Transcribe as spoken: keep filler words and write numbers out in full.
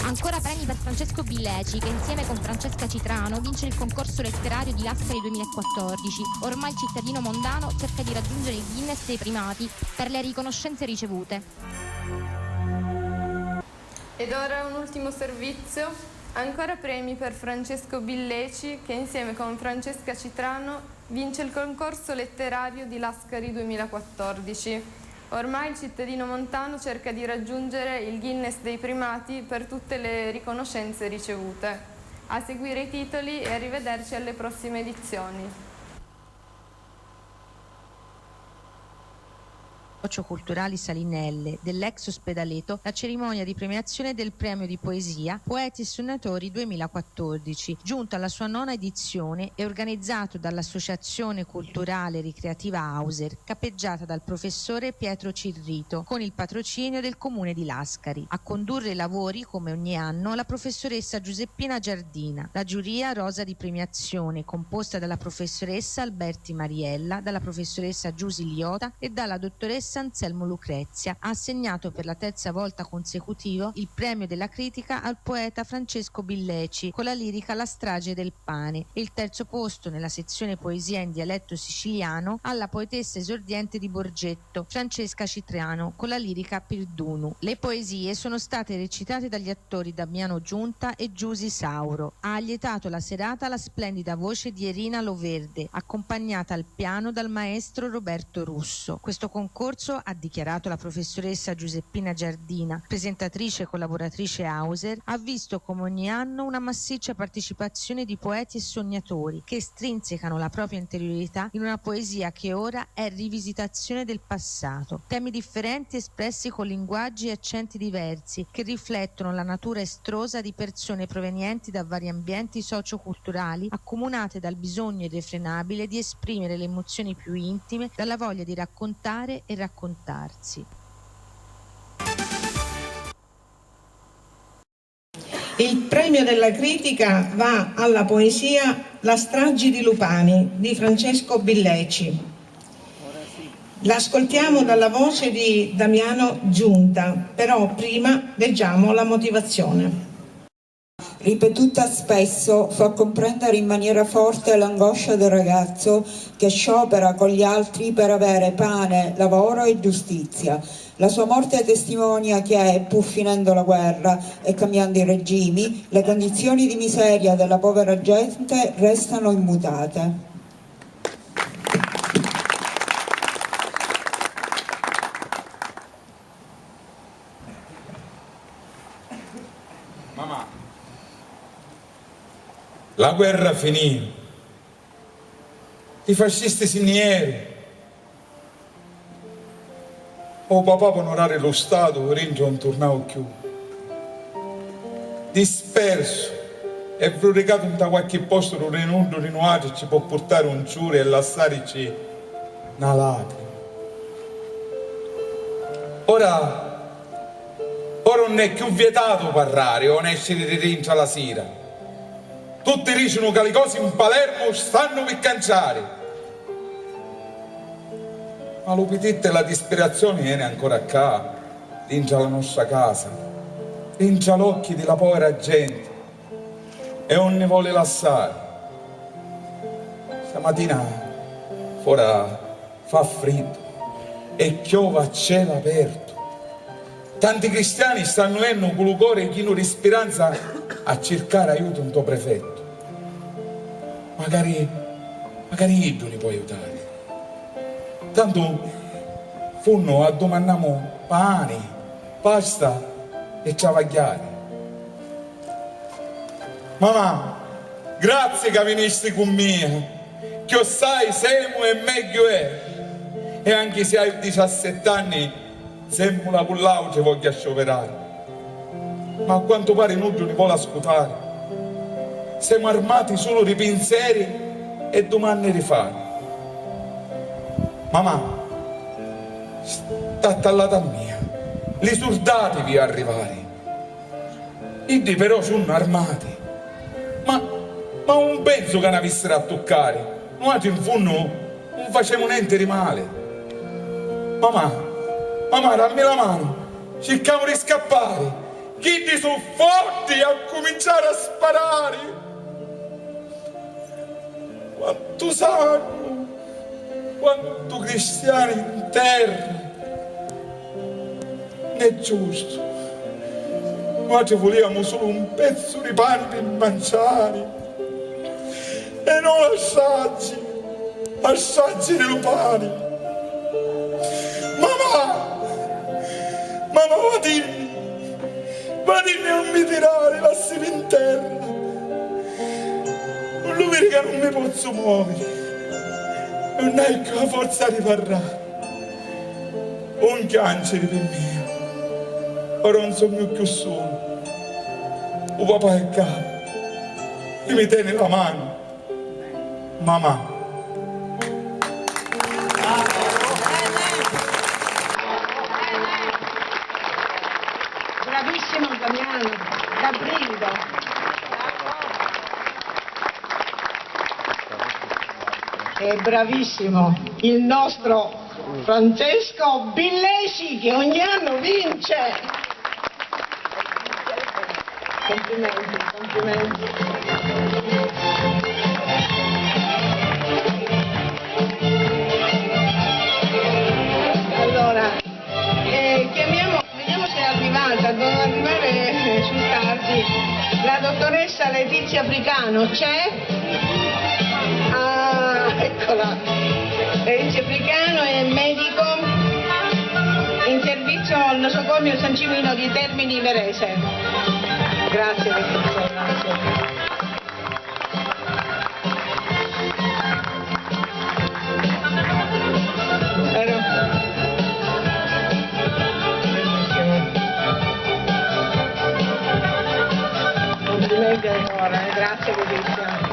Ancora premi per Francesco Billeci, che insieme con Francesca Citrano vince il concorso letterario di Lascari duemilaquattordici. Ormai il cittadino mondano cerca di raggiungere il Guinness dei primati per le riconoscenze ricevute. Ed ora un ultimo servizio. Ancora premi per Francesco Billeci, che insieme con Francesca Citrano vince il concorso letterario di Lascari duemilaquattordici. Ormai il cittadino montano cerca di raggiungere il Guinness dei primati per tutte le riconoscenze ricevute. A seguire i titoli e arrivederci alle prossime edizioni. Socioculturali Salinelle, dell'ex Ospedaleto, la cerimonia di premiazione del premio di poesia Poeti e Sognatori duemilaquattordici, giunto alla sua nona edizione e organizzato dall'Associazione Culturale Ricreativa Auser, capeggiata dal professore Pietro Cirrito, con il patrocinio del Comune di Lascari. A condurre i lavori, come ogni anno, la professoressa Giuseppina Giardina, la giuria rosa di premiazione, composta dalla professoressa Alberti Mariella, dalla professoressa Giusy Liotta e dalla dottoressa Anselmo Lucrezia, ha assegnato per la terza volta consecutiva il premio della critica al poeta Francesco Billeci con la lirica La strage del pane e il terzo posto nella sezione poesia in dialetto siciliano alla poetessa esordiente di Borgetto, Francesca Citrano, con la lirica Pirdunu. Le poesie sono state recitate dagli attori Damiano Giunta e Giusy Sauro. Ha allietato la serata la splendida voce di Erina Loverde, accompagnata al piano dal maestro Roberto Russo. Questo concorso, ha dichiarato la professoressa Giuseppina Giardina, presentatrice e collaboratrice Auser, ha visto come ogni anno una massiccia partecipazione di poeti e sognatori che strinsecano la propria interiorità in una poesia che ora è rivisitazione del passato. Temi differenti espressi con linguaggi e accenti diversi che riflettono la natura estrosa di persone provenienti da vari ambienti socioculturali, accomunate dal bisogno irrefrenabile di esprimere le emozioni più intime, dalla voglia di raccontare e raccontarsi. Il premio della critica va alla poesia La stragi di lu pani di Francesco Billeci. L'ascoltiamo dalla voce di Damiano Giunta, però prima leggiamo la motivazione. Ripetuta spesso, fa comprendere in maniera forte l'angoscia del ragazzo che sciopera con gli altri per avere pane, lavoro e giustizia. La sua morte testimonia che, pur finendo la guerra e cambiando i regimi, le condizioni di miseria della povera gente restano immutate. Mamà, la guerra finì. I fascisti si nni jeru. O papà, p'onorari lu Statu, dintra 'un turnau cchiù. Dispersu e vruricatu nta qualchi postu, lu rinuddu di nuatri ci pò purtari un ciuri e lassarici na lacrima. Ora, ora 'un è cchiù vietatu parrari o nesciri di dintra la sira. Tutti dicinu ca li cosi 'n Palermu stannu pi canciari. Ma lu pitittu e la dispirazioni eni ancora ccà, dintra la nostra casa, dintra l'occhi di la povera genti, e 'un ni voli lassari. Stamatina fora fa friddu e chiova a celu apertu. Tanti cristiani stannu jennu cu lu cori chinu di spiranza a circari aiutu nto prefettu. Macari, macari iddu ni pò aiutari. Tantu funnu addumannamu pani, pasta e travagghiari. Mamà, grazzi ca vinisti cu mia, chiossai semu e megghiu è. E anchi si haiu diciassett'anni, semmula cu l'autri vogghiu a scioperari. Ma a quantu pari nuddu ni voli ascutari. Semu armati sulu di pinseri e dumanni di fari. Mamà, statti a latu a mia, li surdati viju arrivari. Iddi però sunnu armati. Ma, ma 'un pensu ca n'avissiri a tuccari. Nuatri in funnu 'un facemu nenti di mali. Mamà, mamà, dammi la manu. Circamu di scappari. Chiddi su forti e accuminciari a sparari. Quantu sangu, quantu cristiani in terra. È giustu, nuatri vuliamu sulu un pezzu di pani pi manciari. E non assaggi, assaggi di lu pani. Mamà! Mamà, vatinni! Vatinni, non mi tirari, lassimi in terra! Non lu viri ca non mi pozzu moviri? Non haiu cchiù la forza di parrari. Un chianciri pi mia, ora non sugnu cchiù sulu. U papà è ccà e mi teni la manu. Mamà. Bravissimo Damiano, da brivido. È bravissimo il nostro Francesco Billesi, che ogni anno vince. Complimenti, complimenti. Allora, eh, chiamiamo, vediamo se è arrivata, doveva arrivare, eh, sul tardi, la dottoressa Letizia Fricano. C'è? Ah, eccola. Letizia Fricano è medico in servizio al nosocomio San Cimino di Termini Imerese. Grazie, Letizia, grazie. Allora. Complimenti ancora, eh, grazie, Letizia.